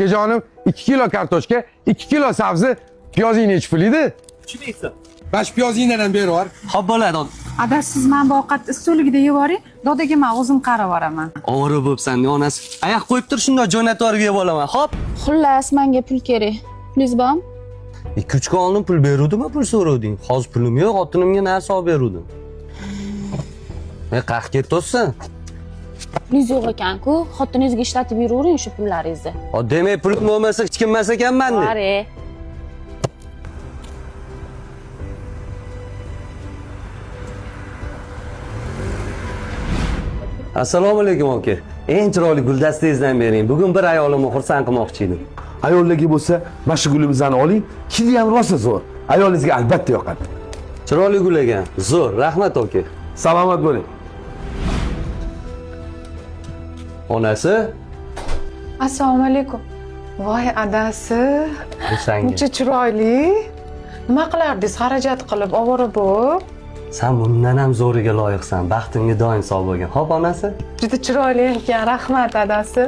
Ukajonim, 2 kilo kartoshka, 2 kilo sabzi, piyozing nechi pul edi? 3000 so'm. Bash piyozingdan ham berib yubor. Xo'p bo'ladi. Adasiz, man bu ovqatni issiqligida yevoring, dodaga man o'zim qarab boraman. Ovora bo'libsan, onasi. Oyoq qo'yib tur, shundoq jo'natib yuborib yeb olaman. Xo'p. Xullas, menga pul kerak. Pulingiz bormi? 2-3 kun oldin pul beruvdimi, pul so'rovding. Hozir pulim yo'q, xotinimga narsa olib beruvdim. E, qayerga ketyapsan? Pulingiz yo'q ekan-ku, xotiningizga ishlatib yuravering shu pullaringizni. O, demak, pulim bo'lmasa hech kim emas ekanman. Bor, e. Assalomu alaykum aka. Eng chiroyli guldastangizdan bering. Bugun bir ayolimni xursand qilmoqchi edim. Ayollarga bo'lsa, mana shu gulimizni oling, hidi ham rosa zo'r. Ayolingizga albatta yoqadi. Chiroyli gul ekan. Zo'r, rahmat aka. Salomat bo'ling. Onasi, Assalomu alaykum. Voy adasi, bu sanga. muncha chiroyli. Nima qilardingiz xarajat qilib, ovora bo'lib? Sen bundan ham zo'riga loyiqsan. Baxtimga doim sog' bo'lgin. Xo'p, onasi? Juda chiroyli ekan, rahmat adasi.